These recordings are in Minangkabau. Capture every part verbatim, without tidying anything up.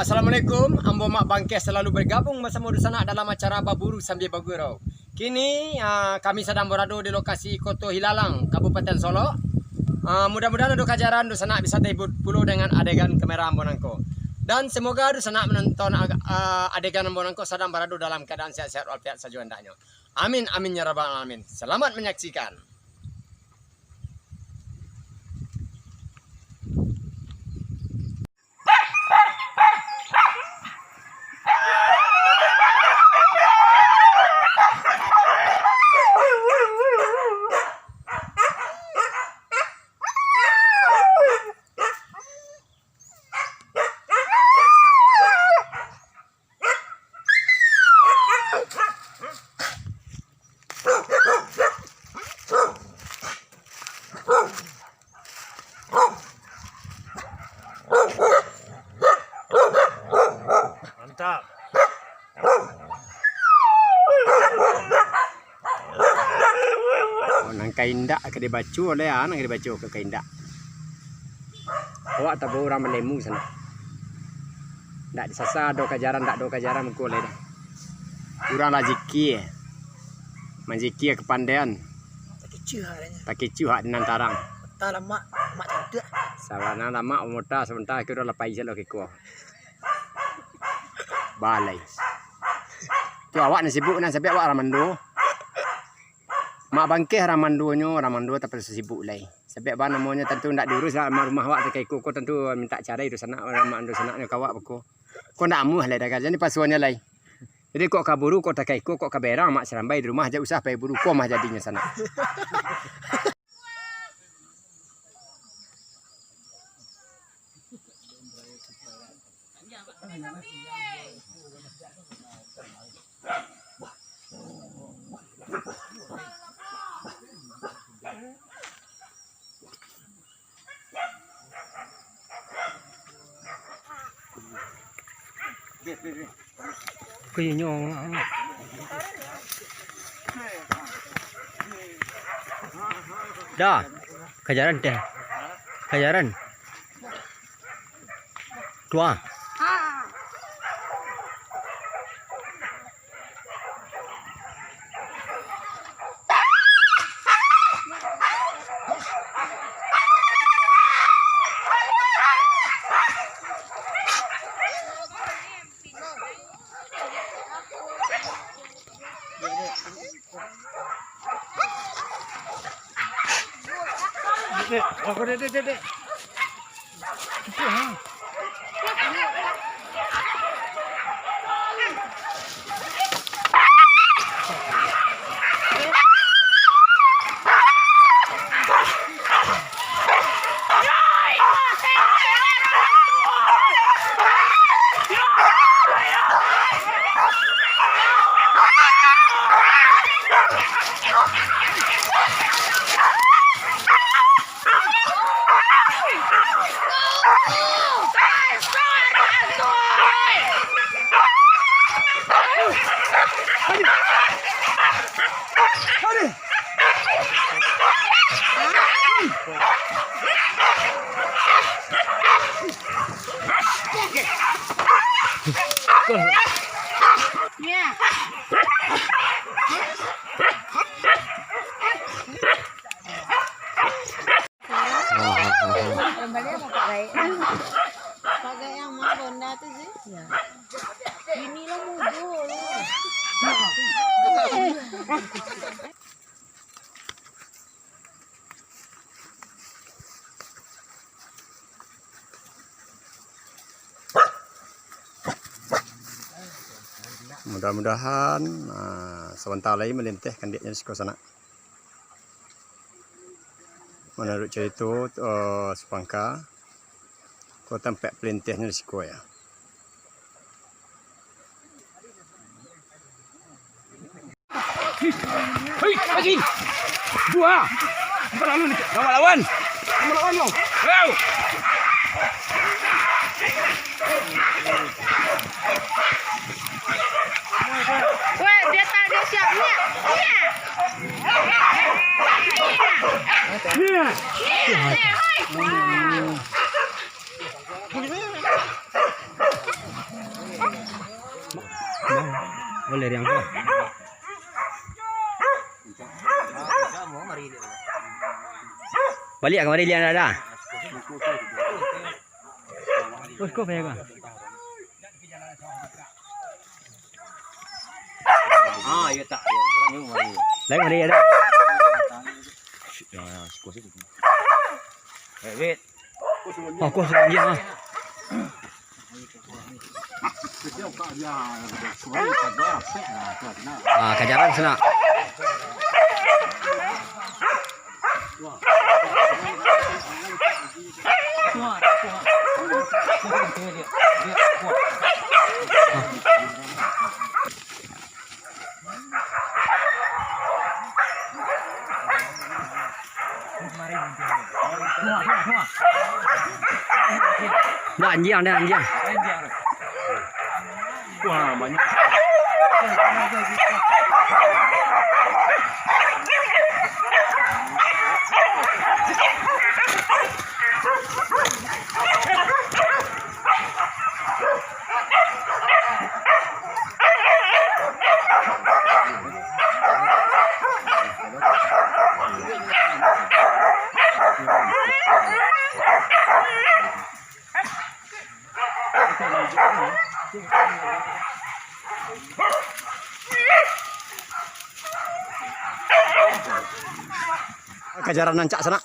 Assalamualaikum, ambo Mak Bangkeh salalu bagabung basamo dunsanak dalam acara Baburu Sambia Bagurau. Kini, ah, kami sadang barado di lokasi Koto Hilalang, Kabupaten Solok. Ah, mudah-mudahan ado kajaran dunsanak bisa tahibur pulo dengan adegan kamera ambo nangko. Dan semoga dunsanak manonton ag-, ah, adegan ambo nangko sadang barado dalam kaadaan sehat-sehat walafiat sajo andaknyo. Amin, amin, ya rabbal alamin. Selamat menyaksikan. Mantap. Nan ka indak ka dibaco lai, ah, nan ka dibaco ka, ka indak. Awak tabo urang malemu sanak. Ndak disasa ado kajaran, ndak ado kajaran muko lai doh. Urang lah zikir. Manzikir kapandaian. Takicuah hak dek nan tarang. Mata lamak, mak cantik. Sabana lamak, mota sabanta, kiro lah pai salo kiko. Balai. Tu awak nan sibuk, nan sabab awak Ramando. Mak Bangkeh Ramandonyo, Ramando tapado sibuk lai. Sabab ba namonyo tantu ndak diurus lah, rumah awak takah iko ko tantu mintak carai dunsanak, mak dunsanaknyo ka awak bako. Ko ndak amuah lai dah, jadi pasuannyo lai. Jadi kok kaburu, kok takah iko, kok kaberang, mak sarambai di rumah, jak usah pai buru, ko mah jadinyo sanak. Kunyong. Dah, kajaran teh. Kajaran. Tua. Dek, dek, dek, dek, dek. Yang bali apo Pak Gaek? Pak Gaek yang ma bonda tu sih? Ya. Inilah mudo lah. Mudah-mudahan, ah, sabanta lai malinteh kandiaknyo di siko sanak. Manuruik carito, eh, Supangka, ko tampek palintehnyo di siko, ya. Hei, lagi. Dua. Bukan lalu ni. Lawan, lawan. Lawan, lawan, lawan. Ayo. Weh, dia tak ada siapnya. Iya. Iya. Iya. Boleh, Riang, tu. Baliak kamari, Riang, dah, dah. Terus kau payah, Bang. Ah, iya tak. Lain kamari, dah. Eh, wait. Oh, kau suruh dia, ah. Ah, kajaran sana. Dah anjiang, dah anjiang. Wah, banyak. Kajaran rancak sanak.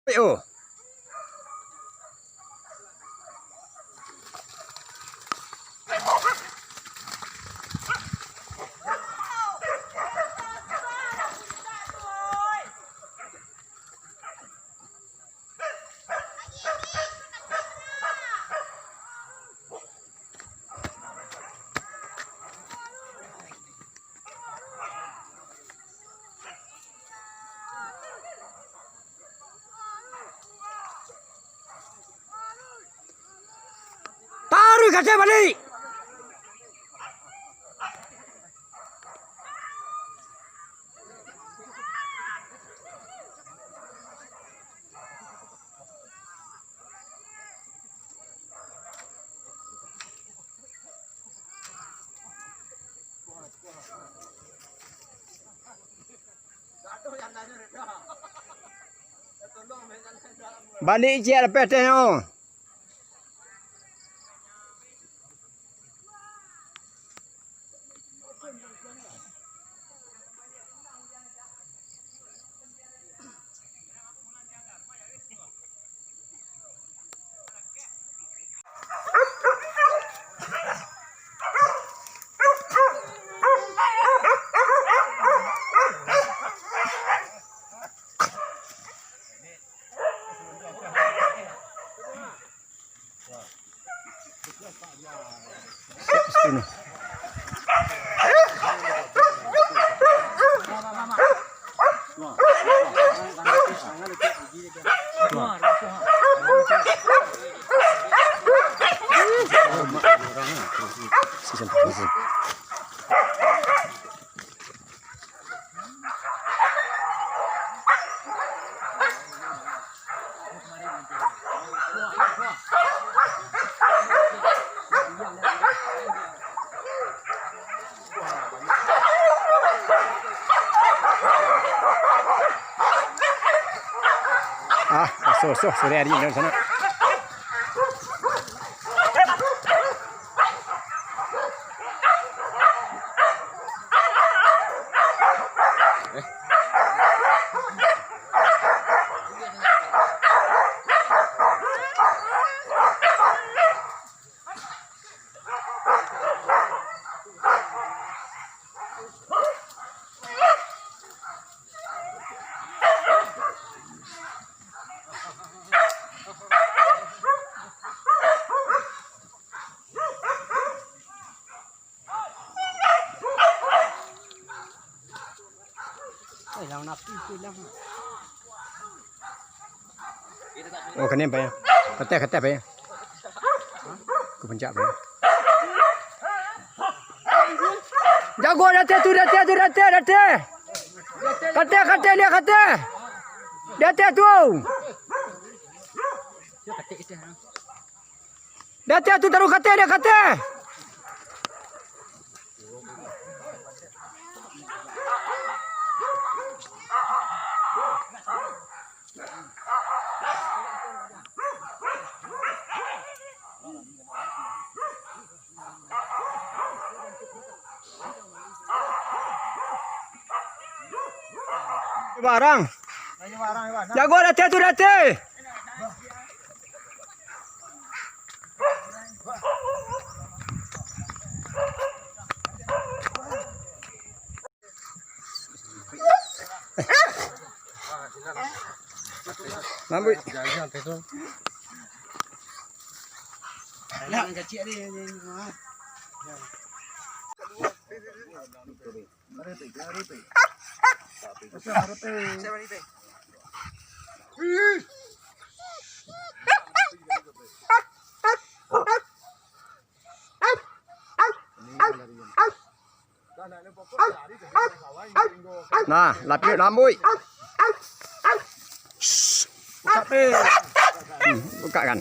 P O. Taruih kacai baliak! Baliak ciek lapeh tehnyo. Ah, basuah-basuah, sore hari ni di sana. Oh, kena, Pak, ya. Kateh, kateh, Pak, ya. Ke puncak, Pak, ya. Jago, di ateh tu, di ateh tu, di ateh, di ateh. Kateh, kateh, liek kateh. Di ateh tu. Di ateh tu, taruh kateh, di ateh. Barang. Jago di ateh tu, di ateh. Lambuik. Nah, lapiak lambuik. Shh. Buka, eh. Hmm, buka kan.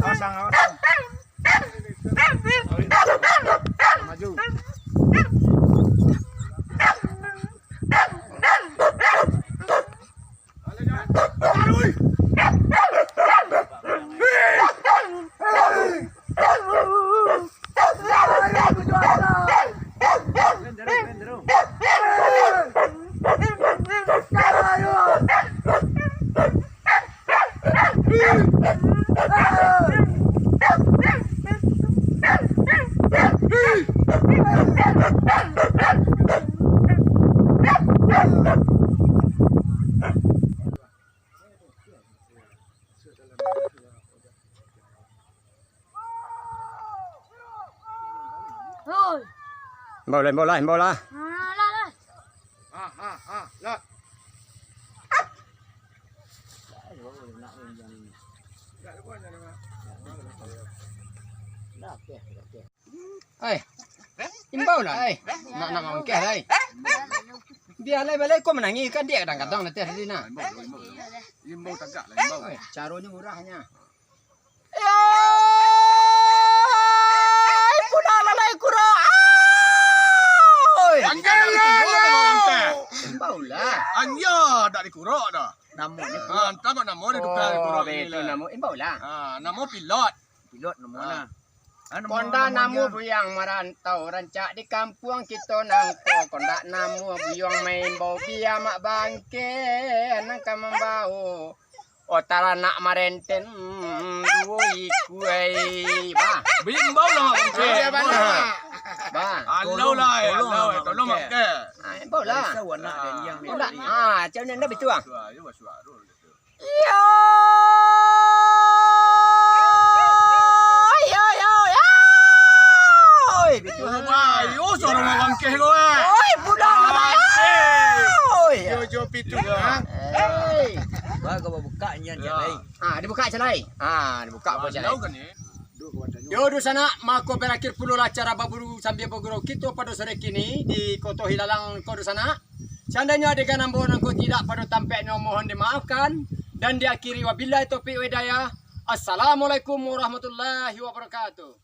Pasang, pasang. Maju. Hoi. Imbau lah, imbau lah, imbau lah. Ah, lah, lah. Ah, ah, ah, lah. Ai, imbau lah, ai. Nak, nak mangkeh lah, ai. Biar lah, biar lah, kau manangih kan dia kadang-kadang nanti hari ni, nah. Imbau, imbau, imbau. Imbau tagak lah, imbau. Ai, caronyo murahnya. Ai, pulang lah, lai kurok. Ai. Anjir, imbau lah. Anjir, dak dikurok dah. Namonyo. Ah, antah kok namo dia tukar dikurok ni lah. Namo, imbau lah. Ah, namo pilot. Pilot namo nah. Kondak namo buyuang marantau, rancak di kampuang kito nangko. Kondak namo buyuang maimbau, bia mak bangke nan ka mambao. Oh, taranak marenten duo ikua, ai. Bah. Baimbau lah, mak bangke. Bah. Alau lah, alau, tolong, mak bangke. Ah, imbau lah. Kondak. Ah, macam mana bitu ah? Iyo, iyo, iyo, iyo. Oi, pitu. Ayo, suaro mak bangkeh ko, eh. Oi, budak. Oi. Yo, yo, pitu, ha. Hei. Ba, kau buka nian, lai. Ah, dibuka, Calai. Ah, dibuka, Calai. Yo, dunsanak, mako barakhir pulolah acara baburu sambia bagurau kito pado sore kini di Koto Hilalang ko, dunsanak. Seandainyo adegan ambo nangko tidak pado tampeknyo, mohon dimaafkan, dan diakhiri wabillahi taufiq wal hidayah. Assalamualaikum warahmatullahi wabarakatuh.